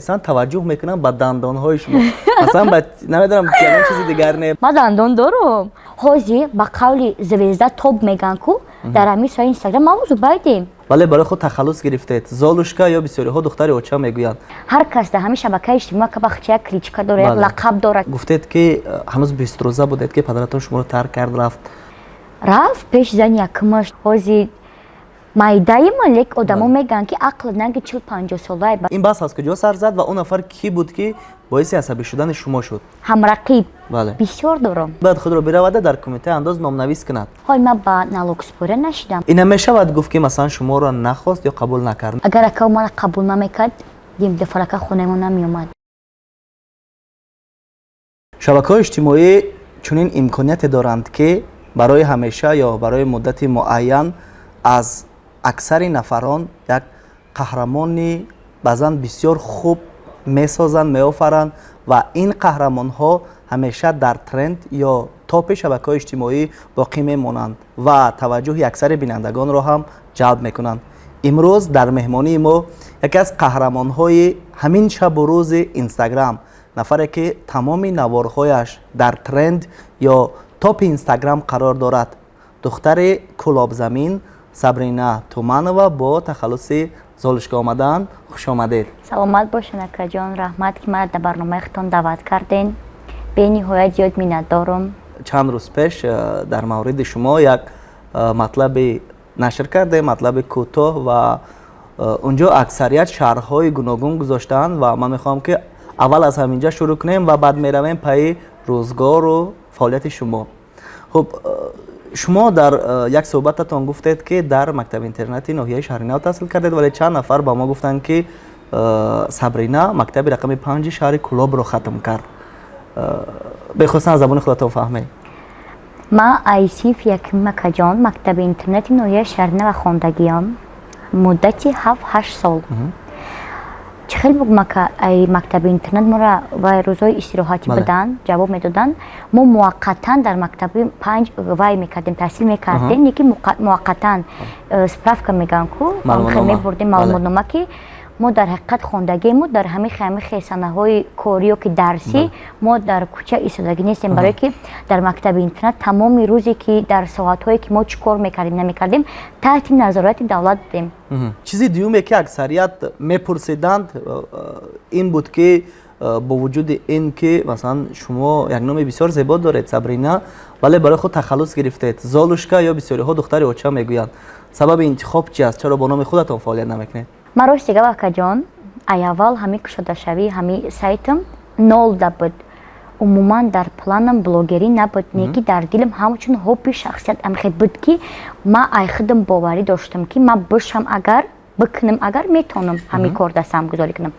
Менависанд, таваҷҷӯҳ мекунанд ба дандонҳои шумо. Масалан, ба намедонам, ягон чизи дигар не. Ман дандон дорам. Ҳозир ба қавли звезда топ меган ку, дар ҳамин соҳаи Инстаграм ман Зубайдем. Вале барои худ тахаллус гирифтед, Золушка, ё бисёриҳо духтари оча мегӯянд. Ҳар кас дар ҳамин шабакаи иҷтимоӣ кабахча як кличка дорад, як лақаб дорад. Гуфтед, ки ҳанӯз 20 рӯза будед, ки падаратон шуморо тарк кард, рафт. Рафт пеш зани якумаш. Ҳозир майдаима, лек одамо мегӯянд, ки ақл наги 40-50 солае. Ин баҳс аз куҷо сар зад ва он нафар кӣ буд, ки боиси асабӣ шудани шумо шуд? Ҳамрақиб бисёр дорам. Бояд худро биравада дар кумитаи андоз номнавис кунад. Ҳол ман ба налогсупорӣ нашидам. Ина мешавад гуфт, ки масалан шуморо нахост ё қабул накард? Агар акао мара қабул намекард, димдафарака хонаи мо намеомад. Шабакаҳои иҷтимоӣ чунин имконияте доранд, ки барои ҳамеша ё барои муддати муайян аз аксари нафарон як қаҳрамони баъзан бисёр хуб месозанд, меофаранд ва ин қаҳрамонҳо ҳамеша дар тренд ё топи шабакаҳои иҷтимоӣ боқӣ мемонанд ва таваҷҷӯҳи аксари бинандагонро ҳам ҷалб мекунанд. Имрӯз дар меҳмонии мо яке аз қаҳрамонҳои ҳамин шабу рӯзи Инстаграм, нафаре ки тамоми наворҳояш дар тренд ё топи Инстаграм қарор дорад, духтари Кӯлобзамин Сабрина Туманова бо тахаллуси Золушка омадаанд. Хушомадед! Саломат бошед, акаҷон. Раҳмат, ки мара дар барномаи худтон даъват карден. Бениҳоят зиёд миннатдорам. Чанд рӯз пеш дар мавриди шумо як матлаби нашр кардем, матлаби кӯтоҳ, ва унҷо аксарият шарҳҳои гуногун гузоштаанд ва ман мехоҳам, ки аввал аз ҳаминҷа шурӯъ кунем ва баъд меравем пайи рӯзгору фаъолияти шумо. Хуб, шумо дар як суҳбататон гуфтед, ки дар мактаби интернати ноҳияи Шаҳринав таҳсил кардед, вале чанд нафар ба мо гуфтанд, ки Сабрина мактаби рақами 5-и шаҳри Кӯлобро хатм кард. Бехостан аз забони худатон фаҳмед. Ман ай синфи якум, акаҷон, мактаби интернати ноҳияи Шаҳринава хондагиам муддати 7-8 сол. Чӣ хел буд, ай мактаби интернат моро вай рӯзҳои истироҳатӣ буданд, ҷавоб медоданд. Мо муваққатан дар мактаби 5 вай мекардем, таҳсил мекардем, лекин муваққатан справка мегӯянд ку, мебурдем маълумотнома, ки мо дар ҳақиқат хондагиему дар ҳамин ҳамин санаҳои корӣ ё ки дарсӣ мо дар кӯча истодагӣ нестем, барое ки дар мактаби интернат тамоми рӯзе, ки дар соатҳое ки мо чӣ кор мекардем, намекардем, таҳти назорати давлат будем. Чизи дуюме, ки аксарият мепурсиданд, ин буд, ки бо вуҷуди ин ки масалан шумо як номи бисёр зебо доред, Сабрина, вале барои худ тахаллус гирифтед, Золушка, ё бисёриҳо духтари оча мегӯянд. Сабаби интихоб чи аст? Чаро бо номи худатон фаъолият намекунед? Ман рости гап, акаҷон, ай аввал ҳамин кушодашавии ҳамин сайтам нол да буд. Умуман дар планам блогерӣ набуд, не ки дар дилам ҳамчун ҳобби шахсият амхе буд, ки ман ай худам боварӣ доштам, ки ман бошам, агар бикунам, агар метавонам ҳамин кор дар самгузорӣ кунам.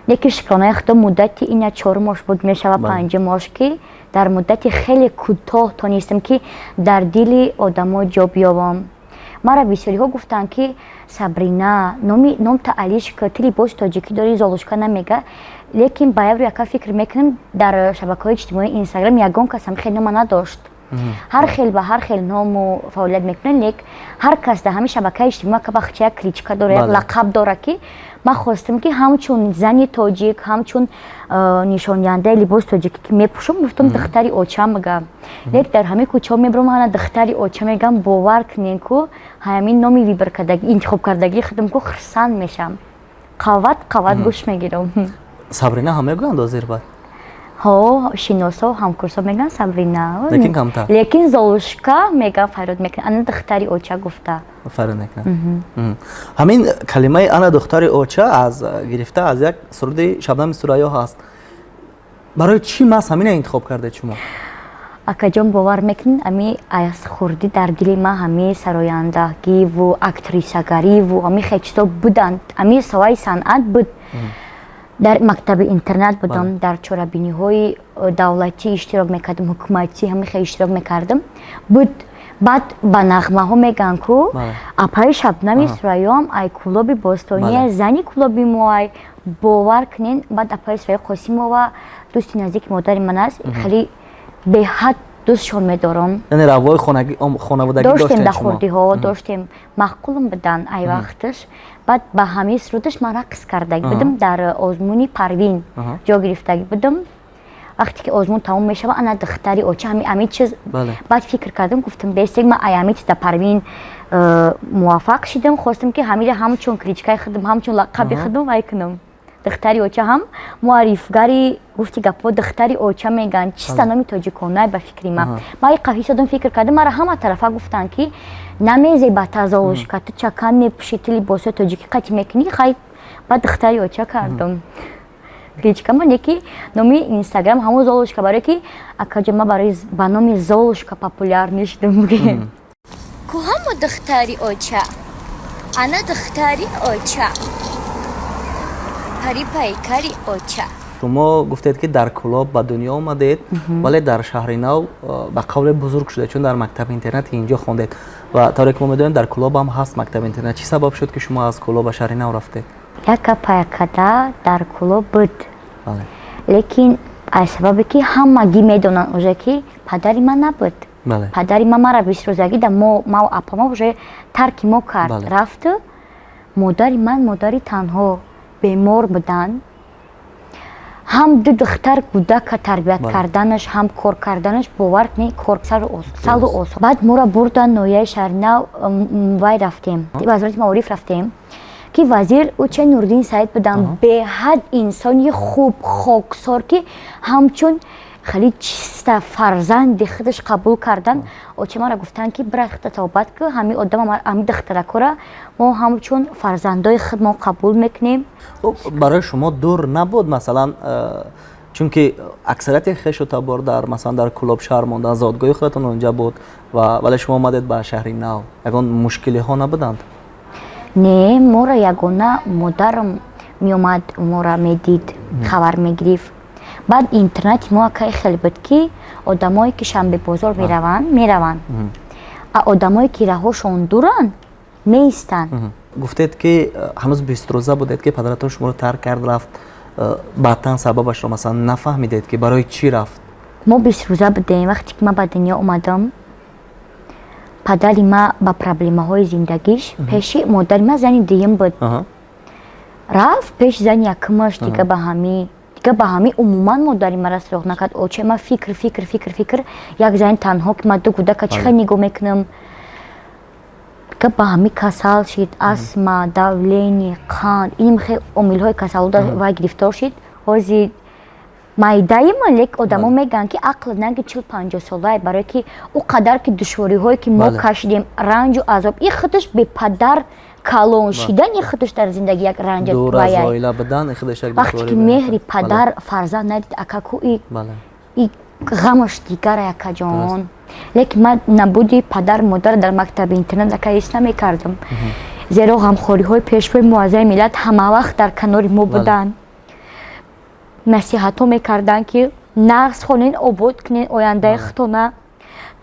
Лекин шукронаи худо, муддати ина 4 моҳ буд, мешава 5 моҳ, ки дар муддати хеле кӯтоҳ тонистам, ки дар дили одамо ҷо биёбам. Мара бисёриҳо гуфтанд, ки Сабрина, номи номта алишка, ту либоси тоҷикӣ дорӣ, Золушка намега. Лекин ба як рӯ яка фикр мекунам, дар шабакаҳои иҷтимоии Инстаграм ягон кас ҳам хел нома надошт. Ҳар хел ба ҳар хел ному фаъолият мекунанд, лек ҳар кас дар ҳамин шабакаи иҷтимоӣ кабахча як кличка дора, як лақаб дора, ки ман хостам, ки ҳамчун зани тоҷик, ҳамчун нишондиҳандаи либоси тоҷикӣ, ки мепӯшам, гуфтам, духтари оча мегам. Лек дар ҳамин кӯчаҳо мебурам, ана духтари оча мегам. Бовар кунем ку, ҳамин номи выбор кардагӣ, интихоб кардагии худам ку, хурсанд мешам, қават қават гӯш мегирам. Сабрина ҳам мегӯянд ҳозир бад? Ҳо, шиносо, ҳамкурсо мегӯянд Сабрина. Лекин камтар. Лекин Золушка мегӯям, фарёд мекунад, ана духтари оча гуфта. Фарёд мекунад. Ҳамин калимаи ана духтари оча аз гирифта аз як суруди Шабнами Сурайё ҳаст. Барои чӣ маҳз ҳамина интихоб кардед шумо? Акаҷон, бовар мекунед, ами аз хурдӣ дар дили ман ҳами сарояндагиву актрисагариву ҳами хел чизо буданд. Ами соҳаи санъат буд. Дар мактаби интернат будам, дар чорабиниҳои давлатӣ иштирок мекардам, ҳукуматӣ, ҳами хел иштирок мекардам, буд. Баъд ба нағмаҳо мегӯянд ку, апаи Шабнами Сурайёам ай Кӯлоби бостония, зани Кӯлоби мо ай. Бовар кунед, баъд апаи Сурайё Қосимова дӯсти наздики модари ман аст, хеле беҳад. Дӯстшон медорам. Яъне равои хонаводагӣ доштем, дар хурдиҳо доштем, маъқулам будан ай вақташ. Баъд ба ҳамин сурудаш ман рақс кардагӣ будам, дар озмуни Парвин ҷо гирифтагӣ будам. Вақте ки озмун тамом мешава, ана духтари оча, ҳамин чиз. Баъд фикр кардам, гуфтам, бестег ман ай ҳамин чиз дар Парвин муваффақ шидам, хостам, ки ҳамира ҳамчун кличкаи худам, ҳамчун лақаби худам вай кунам. Духтари оча ҳам муаррифгари, гуфти гапҳо, духтари оча мегӯянд, чиста номи тоҷиконай ба фикри ман. Ман и қафисодам, фикр кардам, мара ҳама тарафа гуфтанд, ки намезебата Золушка, ту чакан мепӯшӣ, ту либосҳои тоҷикӣ қатӣ мекунӣ. Хай, баъд духтари оча кардам кличкама, неки номи Инстаграм ҳамон Золушка, барое ки, акаҷо, ман барои ба номи Золушка популярный шудам. Ку ҳамо духтари оча, ана духтари оча, пари пайкари оча. Шумо гуфтед, ки дар Кӯлоб ба дунё омадед, вале дар Шаҳри Нав ба қавле бузург шудед, чун дар мактаби интернати инҷо хондед. Ва тавре ки мо медонем, дар Кӯлоб ҳам ҳаст мактаби интернат. Чӣ сабаб шуд, ки шумо аз Кӯлоб ба Шаҳри Нав рафтед? Яка паякада дар Кӯлоб буд, лекин аз сабабе ки ҳамагӣ медонанд уже, ки падари ман набуд, падари ман мара 20 рӯзагӣ да мо, мау апама, уже тарки мо кард, рафту. Модари ман модари танҳо, бемор буданд, ҳам ду духтар кӯдака тарбият карданаш, ҳам кор карданаш, бовар кунед, кор салу осон. Баъд моро бурдан ноҳияи Шаҳринав, вай рафтем, Вазорати маориф рафтем, ки вазир уча Нуриддин Саид буданд, беҳад инсони хуб, хоксор, ки ҳамчун хеле чиста фарзанди худаш қабул кардан. Оча мара гуфтанд, ки бира, худта тавбат ку, ҳамин одам, ҳамин духтаракора мо ҳамчун фарзандои худ мо қабул мекунем. Хуб, барои шумо дур набуд, масалан, чунки аксарияти хешу табор дар, масалан, дар Кӯлоб шаҳр мондан, зодгоҳи худатон онҷа буд, ва вале шумо омадед ба Шаҳри Нав. Ягон мушкилиҳо набуданд? Не, моро ягона модарам меомад, моро медид, хабар мегирифт. Баъд интернати мо, акай, хеле буд, ки одамое ки шанбебозор мераванд, мераванд, а одамое ки раҳошон дуранд, меистанд. Гуфтед, ки ҳанӯз 20 рӯза будед, ки падаратон шуморо тарк кард, рафт. Баъдтан сабабашро, масалан, нафаҳмидед, ки барои чӣ рафт? Мо 20 рӯза будем, вақте ки ман ба дунё омадам. Падари ма ба проблемаҳои зиндагиш пеши модари ма, зани дуюм буд, рафт пеши зани якумаш. Дига ба ҳами умуман модари мара суроғ накард. Очаи ма фикр, фикр, фикр, фикр, як зани танҳо, ки ман ду кӯдака чӣ хел нигоҳ мекунам. Дига ба ҳами касал шид, астма, давление, қанд, иним хел омилҳои касалуда вай гирифтор шид. Ҳозир майдаима, лек одамо мегӯянд, ки ақл наги 40-50 солае, барое ки ӯ қадар ки душвориҳое ки мо кашидем, ранҷу азоб, и худаш бепадар калон шидан, и худаш дар зиндагӣ як ранҷ. Вақте ки меҳри падар фарзанд надид, акаку, и ғамаш дигара, акаҷон. Лекин ман набуди падар модар дар мактаби интернат, ака, ҳис намекардам, зеро ғамхориҳои Пешвои Муаззами Миллат ҳамавақт дар канори мо буданд, насиҳатҳо мекарданд, ки нағз хонен, обод кунен ояндаи худтона.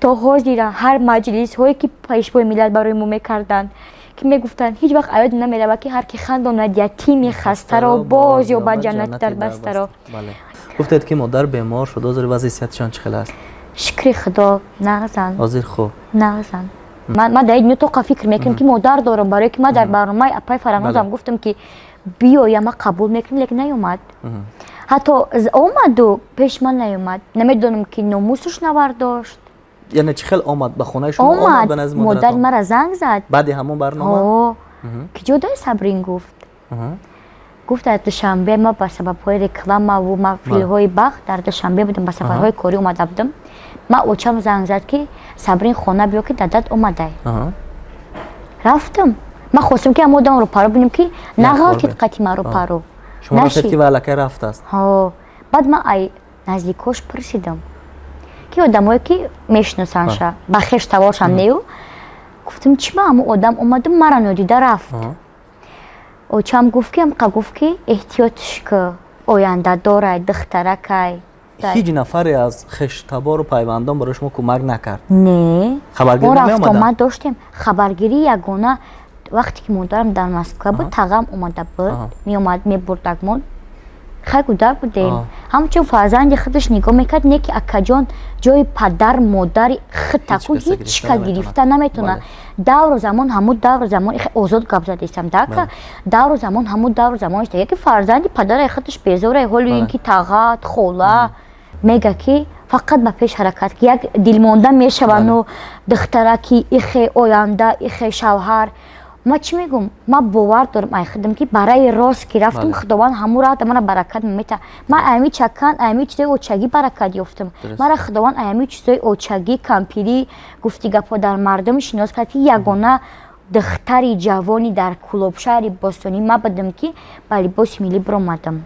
То ҳозира ҳар маҷлисҳое ки Пешвои Миллат барои мо мекарданд, ки мегуфтанд, ҳеҷ вақт аёд намеравад, ки ҳар ки хандонад ятими хастаро, боз ёбад ҷаннати дарбастаро. Гуфтед, ки модар бемор шуд. Ҳозир вазъи сиҳатишон чӣ хел аст? Шукри Худо, нағзанд. Ҳозир хуб? Нағзанд. Ман дар ин тоқа фикр мекунам, ки модар дорам, барое ки ман дар барномаи апаи Фаранозам гуфтам, ки биёя, ман қабул мекунам, лекин наёмад. Ҳатто омаду пеш ман наёмад. Намедонам, ки номусаш навардошт. Яъне чӣ хел омад ба хонаи шумо? Омад, модари мара занг зад. Баъди ҳамон барнома? Ки ҷо дай Сабрин, гуфт. Гуфт, дар Душанбе ма ба сабабҳои рекламаву маҳфилҳои бахт дар Душанбе будам, ба сафарҳои корӣ омада будам. Ма очам занг зад, ки Сабрин, хона биё, ки дадат омадай. Рафтам. Ман хостам, ки ҳама одамро паро бинем, ки нағалтид қати маро паро. Шумо рафтед, ки аллакай рафтааст? Баъд ман ай наздикош пурсидам, ки одамое ки мешиносанша, ба хеш таворшам нею, гуфтам, чӣ ба ҳамун одам омаду мара нодида рафт? Очам гуфт, ки амқа гуфт, ки эҳтиётш ку, оянда дорай духтаракай. Ҳеҷ нафаре аз хештабору пайвандон барои шумо кӯмак накард? Не, мо рафтомад доштем, хабаргирӣ ягона вақте ки модарам дар Москва буд, тағам омада буд, меомад, мебурдагмон. Хай, кӯдак будем. Ҳамчун фарзанди худаш нигоҳ мекард. Не ки, акаҷон, ҷои падар модари худтаку ҳеҷ ка гирифта наметавонад. Давру замон ҳамун давру замон, озод гап задистам дака, давру замон ҳамун давру замон, яке фарзанди падараи худаш безораи. Ҳоли ин ки тағат хола мега, ки фақат ба пеш ҳаракат, ки як дилмонда мешавану духтараки ихе оянда, ихе шавҳар. Ма чӣ мегӯм? Ма бовар дорам ай худам, ки барои рост ки рафтам, Худованд ҳамун роҳ мара баракат мета. Ма аями чакан, аями чизои очагӣ баракат ёфтам. Мара Худованд аями чизои очагӣ, кампирӣ, гуфти гапҳо дар мардум шинос кард, ки ягона духтари ҷавони дар Кӯлоб, шаҳри бостонӣ, ма будам, ки ба либоси миллӣ биромадам.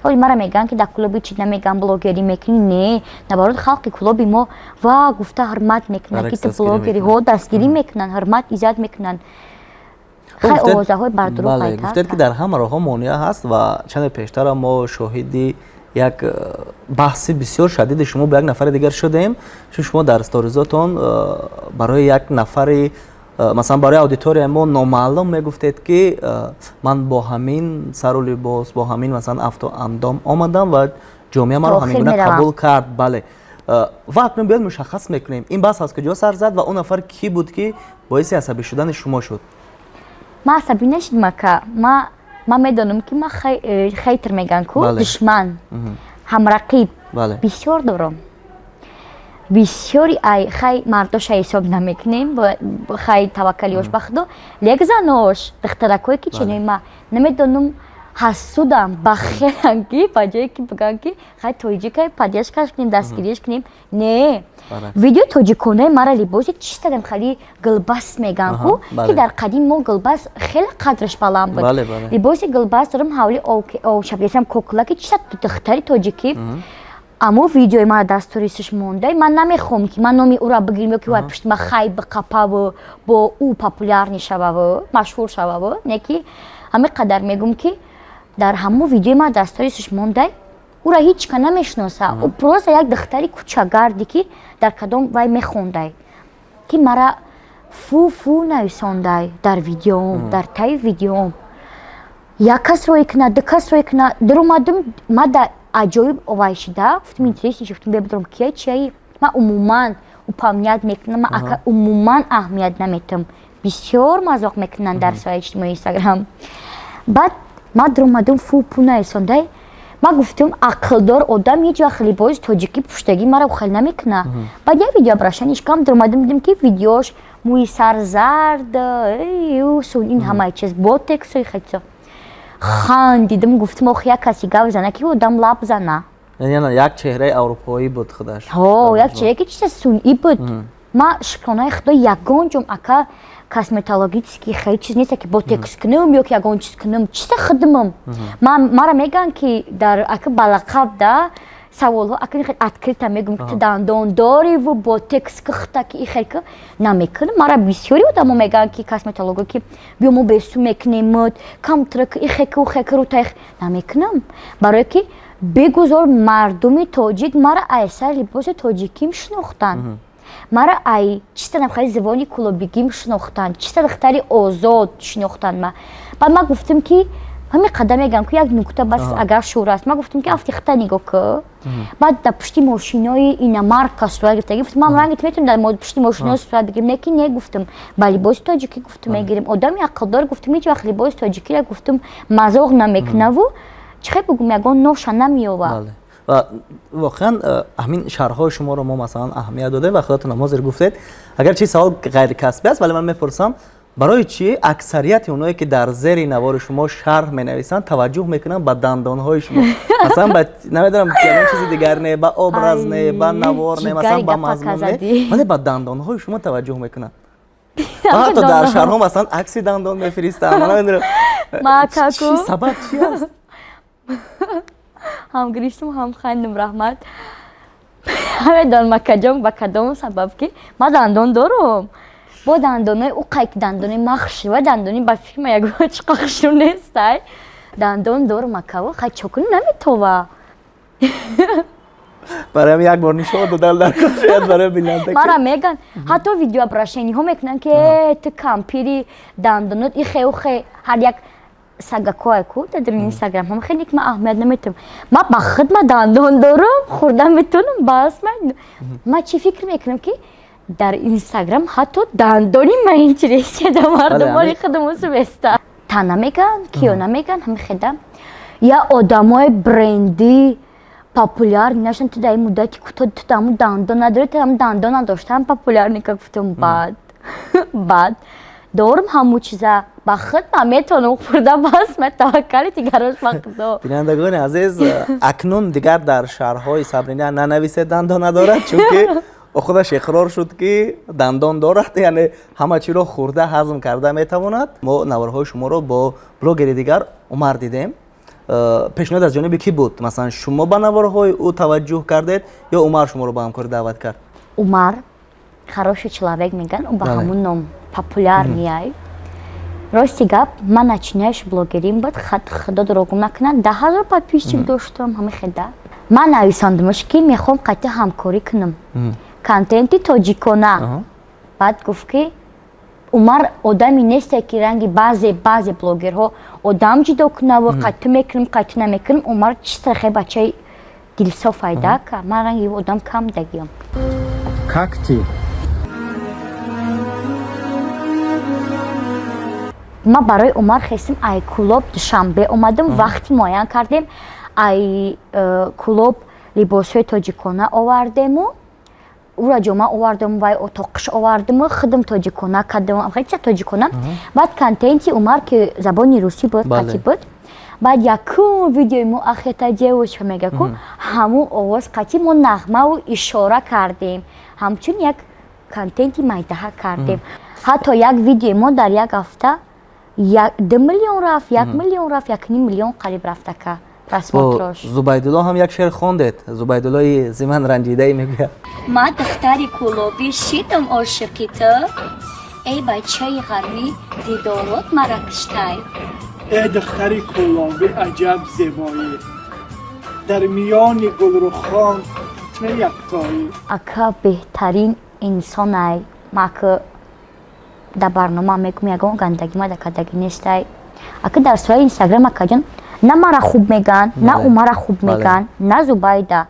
Ҳоли мара мегӯянд, ки дар клуби чӣ намегӯянд, блогерӣ мекунӣ. Не, наоборот, халқи клуби мо ва гуфта ҳурмат мекунанд, ки ту блогери ҳо, дастгирӣ мекунанд, ҳурмат, иззат мекунанд. Хай, овозаҳои бардурӯғ. Гуфтед, ки дар ҳама роҳҳо монеа ҳаст ва чанде пештара мо шоҳиди як баҳси бисёр шадиди шумо бо як нафари дигар шудем, чун шумо дар сторизотон барои як нафари, масалан, барои аудиторияи мо номаълум мегуфтед, ки ман бо ҳамин сару либос, бо ҳамин, масалан, афту андом омадам ва ҷомеа маро ҳамин гуна қабул кард. Бале, ва акнун биёед мушаххас мекунем, ин баҳс аз куҷо сар зад ва он нафар кӣ буд, ки боиси асабӣ шудани шумо шуд? Ма асабӣ нашидам, ака. Ма медонам, ки ма хейтер мегӯянд ку, душман, ҳамрақиб бисёр дорам. Бисёри ай, хай, мардоша ҳисоб намекунем, хай, таваккалиёш ба Худо, лек занош, духтаракое ки ченои ма, намедонам, ҳасудам, бахелам, ки ба ҷое ки бигӯям, ки хай, тоҷикай, поддержкаш кунем, дастгириаш кунем, не, видео тоҷиконаи мара, либоси чистадам, хали гулбаст мегӯям ку, ки дар қадим мо гулбаст хеле қадраш баланд буд. Либоси гулбаст дорам, ҳавли шабесам, кокула, ки чиста духтари тоҷикӣ. Аммо видеои мара дар сторисш монда. Ман намехоҳам, ки ман номи ӯро бигирем ё ки вай пушти ма хай биқапаву бо ӯ популярный шававу машҳур шававу. Не ки ҳамин қадар мегӯм, ки дар ҳамон видеои ман дар сторисш мондай, ӯра ҳеҷ ка намешиноса. Ӯ просто як духтари кӯчагарде, ки дар кадом вай мехондай, ки мара фу фу нависондай дар видеом. Дар таи видеом як кас рӯй кунад, ду кас рӯй кунад, даромадум, ма да аҷоиб вай шида, гуфтум, интересно, гуфтум, бебидаром, кия, чияи. Ман умуман упоминать мекунам, ман, ака, умуман аҳамият наметам. Бисёр мазоқ мекунанд дар соҳаи иҷтимоии Инстаграм. Баъд ман даромадум, фу пу нависондай. Ман гуфтум, ақлдор одам ҳеҷ вақт либоси тоҷикӣ пуштагӣ мара хел намекуна. Баъд як видео обращение кам, даромадум, дидем, ки видеош мӯи сар зард, ин ҳамаи чиз, ботексу хело. Хандидим, гуфтум, ох, як каси гап зана, ки одам лаб зана. Яъне як чеҳраи аврупоӣ буд худаш. Ҳо, як чеҳра, ки чизе сунъӣ буд. Ма, шукронаи Худо, ягон ҷом, ака, косметологический хеле чиз нест, ки ботекс кунам ё ки ягон чиз кунам. Чизе худмам. Мара мегӯянд, ки дар, ака, балақаб да саволҳо, ака, хел открыто мегӯм, ки ту дандон дориву ботекс кухта, ки и хел ки намекунам. Мара бисёри одамо мегӯянд, ки косметолого, ки биё, мо бесу мекунемуд камтра, ки ихе ки ухе ки рутаих намекунам, барое ки бегузор мардуми тоҷик мара ай сар либоси тоҷиким шинохтанд, мара ай чиста хали забони кулобигим шинохтанд, чиста духтари озод шинохтанд. Ма баъд ма гуфтам, ки ҳамин қадар мегӯям, ки як нукта бас, агар шур аст. Ман гуфтам, ки афти хита нигоҳ ку. Баъд дар пушти мошинои иномарка сурат гирифта. Гуфтам, ман ранги ту метавонам дар пушти мошино сурат бигирем, не ки не, гуфтам, ба либоси тоҷикӣ, гуфтам, мегирем. Одами ақлдор, гуфтам, ҳеҷ вақт либоси тоҷикиро, гуфтам, мазоқ намекунаву, чӣ хел бигӯм, ягон ноша намеёва. Ва воқеан ҳамин шарҳҳои шуморо мо, масалан, аҳамият додем ва худатон ҳозир гуфтед. Агарчи савол ғайрикасбӣ аст, вале ман мепурсам: барои чӣ аксарияти оное, ки дар зери навори шумо шарҳ менависанд, таваҷҷӯҳ мекунанд ба дандонҳои шумо? Масалан, ба, намедонам, ягон чизи дигар не, ба образ не, ба навор не, масалан, ба мазмун не, вале ба дандонҳои шумо таваҷҷӯҳ мекунанд ва ҳатто дар шарҳҳо, масалан, акси дандон мефиристанд. Ман намедонам, сабаб чи аст? Ҳам гириштум, ҳам хандум. Раҳмат. Намедонам, акаҷон, ба кадом сабаб, ки ман дандон дорум, бо дандонои уқай, ки дандонои ма хушрӯ, дандони ба фикр ма ягон чиқа хушрӯ нестай. Дандон дорум, акаво, хай, чо кунӣ, наметова. Барои як бор нишон додан дар кор, шояд барои бинанда. Мара меган, ҳатто видеообращениҳо мекунанд, ки ту кампири, дандонот ихе ухе, ҳар як. Сагакое ку дар Инстаграм ҳам хеле, ки ман аҳамият наметавам. Ман ба худ ма дандон дорам, хӯрда метавонам, бас. Ман чӣ фикр мекунам, ки дар Инстаграм ҳатто дандони ма интересия да мардумони худамон звезда та намеган, киё намеган. Ҳами хеда я одамои бренди популяр нашан. Ту дар ин муддати кӯтоҳ ту даму дандон надорӣ, ту ҳам дандон надоштам популярный ка. Гуфтам, баъд дорум ҳамун чиза, ба худ ман метавонам хӯрда, бас, ма таваккали дигарош ба Худо. Бинандагони азиз, акнун дигар дар шарҳҳои Сабрина нанависед «дандон надорад», чунки худаш иқрор шуд, ки дандон дорад, яъне ҳама чиро хӯрда ҳазм карда метавонад. Мо наворҳои шуморо бо блогери дигар Умар дидем. Пешниҳод аз ҷониби кӣ буд? Масалан, шумо ба наворҳои ӯ таваҷҷӯҳ кардед ё Умар шуморо ба ҳамкорӣ даъват кард? Умар хороший человек меган, ӯ ба ҳамун ном популярный. Рости гап, ман начинающий блогерим буд, Худо дурӯғ накунад, 10 000 подписчик доштам. Ҳами хеда ман нависондамш, ки мехоҳам қатъи ҳамкорӣ кунам, контенти тоҷикона. Баъд гуфт, ки Умар одами несте, ки ранги баъзе блогерҳо одам ҷудо кунаву қатъи мекунам, қатъи намекунам. Умар чиста, хе бачаи дилсоф айдака, ман ранги одам кам дагиям. Как ты? Ман барои Умар хестим, ай Кулоб Душанбе омадам, вақти муайян кардем, ай Кулоб либосҳои тоҷикона овардему, ура ҷома овардам, вай отоқиш овардаму худам тоҷикона кардам, хеле тоҷикона. Баъд контенти Умар, ки забони русӣ буд, қатӣ буд. Баъд якум видеои мо «Ах, эта девушка» мега ку, ҳамун овоз қатӣ мо нағмаву ишора кардем, ҳамчун як контенти майдаҳа кардем. Ҳатто як видеои мо дар як ҳафта 2 миллион рафт, 1 миллион рафт, 1,5 миллион қариб рафтака просмотрош. Зубайдулло ҳам як шеър хондед. Зубайдуллои зиман ранҷидае мегӯяд: Ман духтари кӯлобӣ шидам ошиқи ту, эй бачаи ғармӣ, дидорот мара киштай. Э духтари кӯлобӣ, аҷаб зебоӣ, дар миёни гулрухон ту яктоӣ. Ака беҳтарин инсонай. Ма ки дар барнома мегӯм, ягон гандагӣ ма дар кардагӣ нестай. Ака, дар соҳаи Инстаграм, акаҷон, на мара хуб меган, на Умара хуб меган, на Зубайда,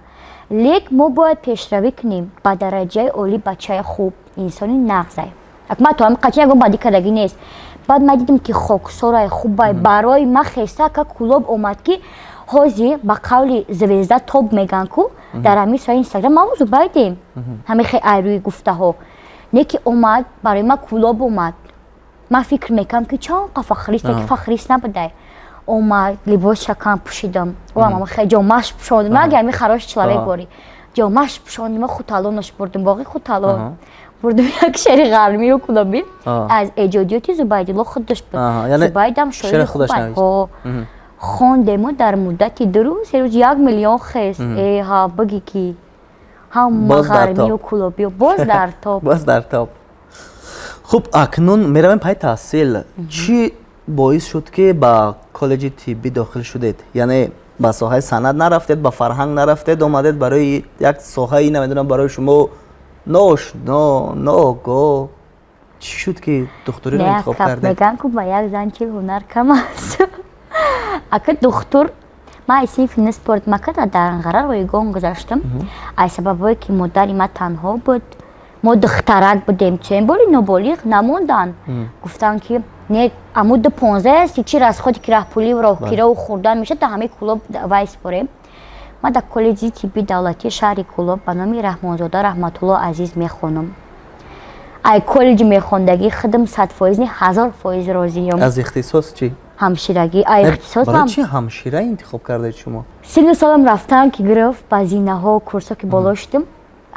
лек мо бояд пешравӣ кунем ба дараҷаи олӣ. Бачаи хуб, инсони нағзай. Ак ма то ҳами қача ягон бадӣ кардагӣ нест. Баъд ма дидем, ки хоксорай, хубай. Барои ма хеста, ака, Кулоб омад, ки ҳозир ба қавли звезда топ меган ку дар ҳамин соҳаи Инстаграм маву Зубайдем, ҳами хе айрӯи гуфтаҳо не, ки омад барои ма Кулоб омад. Ман фикр мекардам, ки чанд қа фахрист, ки фахрист набудай. Омад, либосша кам пӯшидам, ҷомаш пӯшондам, аги ҳами хороший человек борӣ, ҷомаш пӯшондим, хуталонош бурдим, боғи Хуталон бурдим, як шери ғармию кулобӣ аз эҷодиёти Зубайдулло худаш буд. Зубайдам шоири хондему, дар муддати 2 рӯз, 3 рӯз 1 миллион хест. Эҳа, бигӣ, ки ҳама ғармию кулобиё боз дар топ. Боз дар топ. Хуб, акнун меравем пайи таҳсил. Чӣ боис шуд, ки ба коллеҷи тиббӣ дохил шудед? Яъне ба соҳаи санъат нарафтед, ба фарҳанг нарафтед, омадед барои як соҳаи, намедонам, барои шумо ноошно, ноогоҳ. Чӣ шуд, ки духтуриро интихоб кардед? Мегӯям ку, ба як зан чил ҳунар кам аст. Ака, духтур ман аз синфи нӯ спорт макарда, дар Анғара ройгон гузаштам, аз сабабое ки модари ма танҳо буд, мо духтарак будем, чен боли ноболиғ намонданд. Гуфтанд, ки не, аму ду 15 асти, чи расходи ки раҳпулию роҳкираву хӯрдан мешад, да ҳамаи Кулоб вай спорем. Ман дар коллеҷи тибби давлатии шаҳри Кулоб ба номи Раҳмонзода Раҳматулло Азиз мехонам. Ай коллеҷи мехондагӣ худам 100% не, 1000% розиём. Аз ихтисос чӣ? Ҳамширагӣ. Ай ихтисос. Барои чӣ ҳамшира интихоб кардед шумо? Сину солам рафтан ки гирифт, ба зинаҳо, курсо ки боло шудам,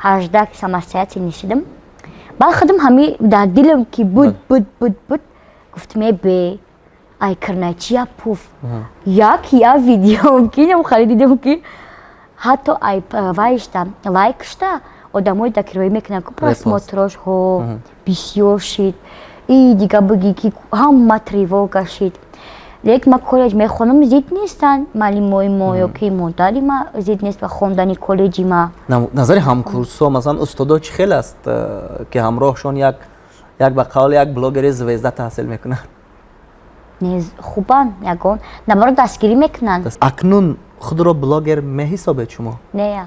18 ки самостоятельно шудам, баъд худам ҳами дар дилам ки буд, буд, гуфтам: «Э бе, ай кирначи я пуф як я видеом ки нам хари». Дидам, ки ҳатто ай вайшта, лайкшта одамои дакироӣ мекунанд ку, просмотрош ҳо бисёр шид. И дига бигӣ, ки ҳама тревога шид. Лек ма коллеҷ мехонам, зид нестанд маълимои мо ё ки модари ма зид нест ба хондани коллеҷи ма. Назари ҳамкурсҳо, масалан, устодо чӣ хел аст, ки ҳамроҳшон як ба қавли як блогери звезда таҳсил мекунад? Не, хубанд, ягон наоборот дастгирӣ мекунанд. Акнун худро блогер меҳисобед шумо? Не.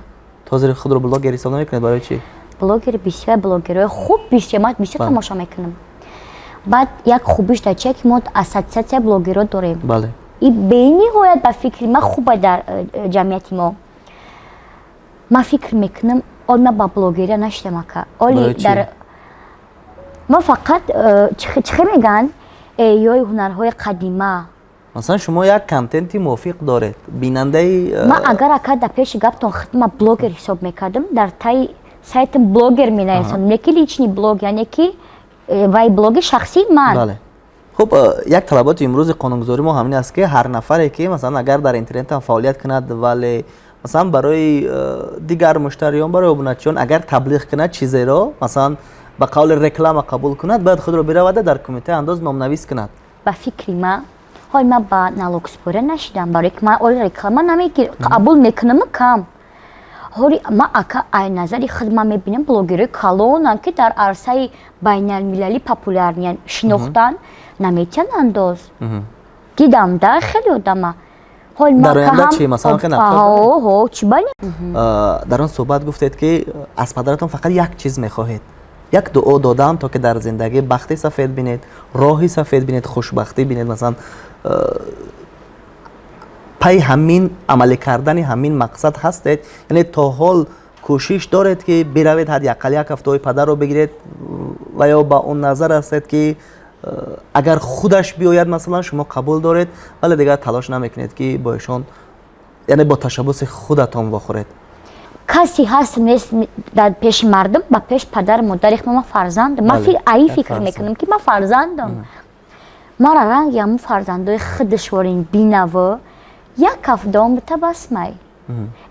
Ҳозир худро блогер ҳисоб намекунед, барои чӣ? Блогери бисёр, блогерҳои хуб бисёр, ман бисёр тамошо мекунам. Баъд як хубиш дар чие, ки мо ассотсиатсия блогерҳо дорем. И бениҳоят, ба фикри ман, хуба дар ҷамъияти мо. Ман фикр мекунам, ол ман ба блогерия нашидам, ака. Оли дар ман фақат чӣ мегӯянд, эҳёи ҳунарҳои қадима. Масалан, шумо як контенти мувофиқ доред, бинандаи Ман агар, ака, дар пеши гаптон худма блогер ҳисоб мекардам, дар таи сайтам блогер менависонам, не ки личный блог, яъне ки вай блоги шахсии ман. Бале, хуб, як талаботи имрӯзи қонунгузорӣ мо ҳамин аст, ки ҳар нафаре ки, масалан, агар дар интернетам фаъолият кунад, вале, масалан, барои дигар муштариён, барои обуначиён агар таблиғ кунад чизеро, масалан, ба қавли реклама қабул кунад, бояд худро биравада дар кумитаи андоз номнавис кунад. Ба фикри ман, ҳол ман ба налогсупория нашидам, барое ки ман оли реклама намегир, қабул мекунаму кам. Ҳоли ман, ака, ай назари худ ман мебинам, блогерҳои калонанд, ки дар арсаи байналмилалӣ популярный ян, шинохтан, наметиҳанд андоз. Дидам да хеле одама. Дар оянда чӣ, масалан? Ҳо, чӣ бани. Дар он суҳбат гуфтед, ки аз падаратон фақат як чиз мехоҳед, як дуо додам, то ки дар зиндагӣ бахти сафед бинед, роҳи сафед бинед, хушбахтӣ бинед. Масалан, пай ҳамин амалӣ кардани ҳамин мақсад ҳастед? Яъне то ҳол кӯшиш доред, ки биравед, ҳадди ақал як ҳафтаҳои падарро бигиред, ва ё ба он назар ҳастед, ки агар худаш биёяд, масалан, шумо қабул доред, вале дигар талош намекунед, ки бо ишон, яъне бо ташаббуси худатон вохӯред? Касе ҳаст, нест, дар пеши мардум, ба пеш падару модари худ ман фарзандам. Ман аи фикр мекунам, ки ман фарзандам. Мара ранги ҳамун фарзандои худашворин бинаву як ҳафт давом бита, бас май.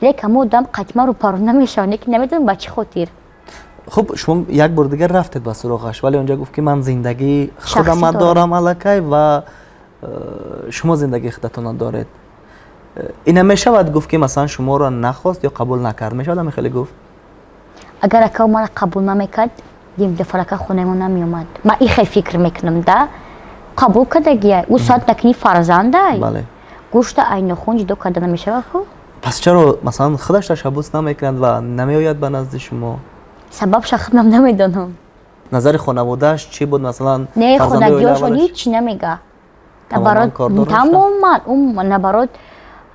Лекин ҳамун одам қатъиман рӯпарӯ намешавад, лекин намедонам ба чӣ хотир. Хуб, шумо як бор дигар рафтед ба суроғаш, вале онҷа гуфт, ки ман зиндагии худама дорам аллакай ва шумо зиндагии худатонро доред. Ина мешавад гуфт, ки масалан, шуморо нахост ё қабул накард? Мешавад ҳамин хеле гуфт? Агар, ака, мара қабул намекард, дим дафарака хонаи намеомад. Ман ихе фикр мекунам да, қабул кардагия ӯ соат накунӣ, фарзандай. Гӯшта айнохун ҷудо карда намешавад ку. Пас чаро, масалан, худаш ташаббус намекунад ва намеояд ба назди шумо? Сабабша худам намедонам. Назари хонаводааш чӣ буд, масалан? Не, хонагиёшон ҳичи намега. Тамоман наоборот,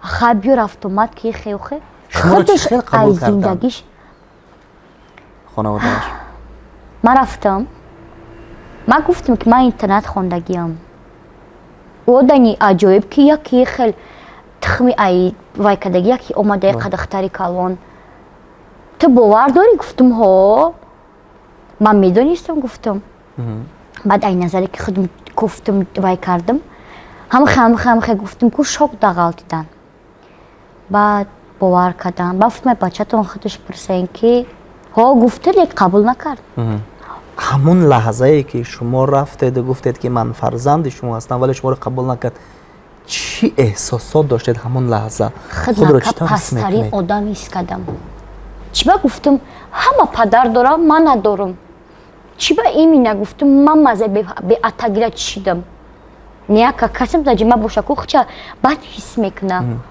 хай, биё, рафтомад, ки хеухе. Худаш ай зиндагиш. Хонаводааш? Ман рафтам, ман гуфтам, ки ман интернат хондагиам. Одани аҷоиб, ки яке хел тухми ай вай кадаги, яке омада, қадахтари калон. Ту бовар дорӣ? Гуфтам: ҳо, ман медонистам, гуфтам. Баъд ай назаре, ки худм гуфтам, вай кардам, ҳамхе, ҳамхе, ҳамхе гуфтам ку, шок дағалтидан. Баъд бовар кардам. Баъд гуфтам: бачатон худаш пурсен, ки ҳо, гуфта, лек қабул накард. Ҳамун лаҳзае, ки шумо рафтеду гуфтед, ки ман фарзанди шумо ҳастам, вале шуморо қабул накард, чӣ эҳсосот доштед ҳамун лаҳза? Худро чӣ тавр ҳис пасттарин мекунед? Одам ҳис кардам. Чӣ ба, гуфтам, ҳама падар дорам, ман надорам. Чӣ ба имина, гуфтам, ман маза беатагира чишидам. Неяка касем дар ҷима боша ку, хча бад ҳис мекунам.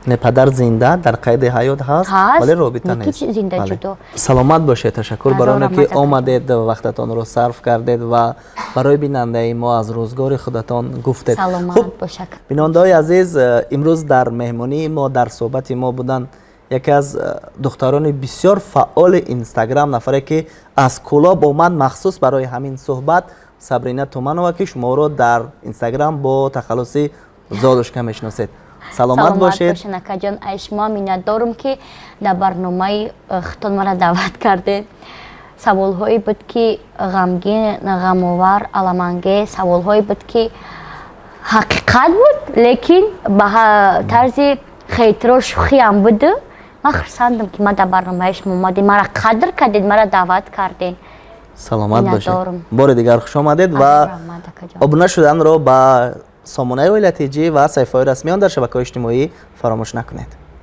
Не, падар зинда, дар қайди ҳаёт ҳаст, ҳаст, вале робита не ки нест. Зинда ҷудо. Саломат бошед, ташаккур Ҳазор барои оне ки раҳмат, ака. омадед, вақтатонро сарф кардед ва барои бинандаи мо аз рӯзгори худатон гуфтед. Саломат Хуб, бошак. бинандаҳои азиз, имрӯз дар меҳмонии мо, дар суҳбати мо буданд яке аз духтарони бисёр фаъоли Инстаграм, нафаре ки аз Кӯлоб омад махсус барои ҳамин суҳбат, Сабрина Туманова, ки шуморо дар Инстаграм бо тахаллуси Золушка мешиносед. Саломат бошед. Бошед, акаҷон. Ай шумо миннатдорум, ки дар барномаи худтон мара даъват кардед. Саволҳое буд, ки ғамгин, ғамовар, аламангез, саволҳое буд, ки ҳақиқат буд, лекин ба тарзи хейтро шӯхиам буду. Ман хурсандам, ки ман дар барномаи шумо омадем, мара қадр кардед, мара даъват кардед. Саломат бошед. Миннатдорум. Бори дигар хуш омадед ва Ҳазор раҳмат, акаҷон. обуна шуданро ба сомонаи Оила ТЖ ва саҳифаҳои расмии он дар шабакаҳои иҷтимоӣ фаромӯш накунед.